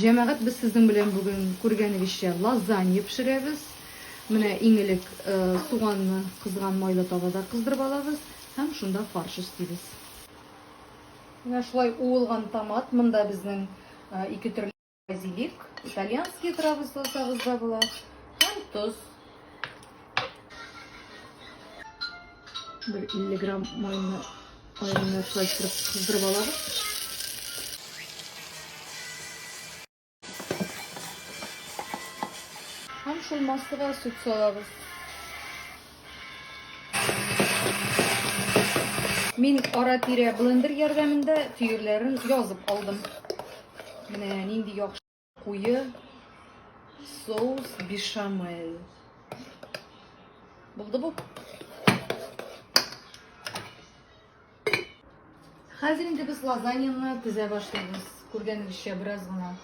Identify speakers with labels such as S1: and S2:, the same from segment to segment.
S1: Җәмәгать, без сезнең белән бүген күргәнегезчә лазанья пешерәбез. Менә иң элек суганны кызган майлы табада кыздырып алабыз һәм шунда фарш өстибез. Менә шулай уылган томат, монда безнең ике төрле базилик, итальянский травы салсагыз да була, һәм тоз. Бер 50 грамм майны аерымны шулай иттереп кыздырып алабыз. Һәм шул массага сөт салабыз. Мин ара-тирә блендер ярдәмендә төерләрен язып алдым. Менә нинди яхшы Куе соус бешамель. Булды бу. Хәзер инде без лазаньяны тезә башлыйбыз. Күргәнегезчә, бераз гына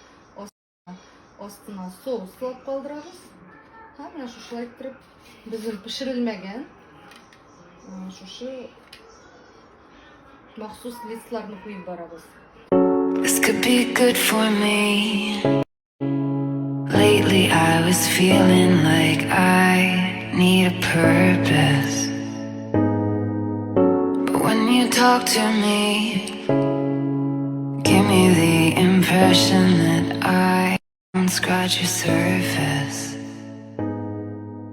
S1: астына соус салып калдырабыз. Һәм менә шушылай иттереп безнең пешерелмәгән шушы махсус листларны куеп барабыз.
S2: This could be good for me. Lately I was feeling like I need a purpose. But when you talk to me, give me the impression that I don't scratch your surface.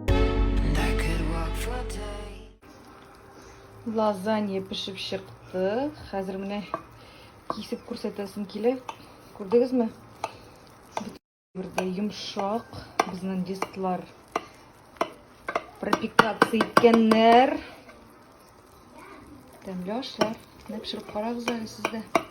S2: And I could walk for days.
S1: Лазанья пешеп чыкты. Хәзер менә кисеп күрсәтәсем килә. Күрдегезме? Бөтен йомшак. Безнең листлар пропикация иткәннәр. Тәмле ашлар. Менә пешереп карагыз әле сез дә.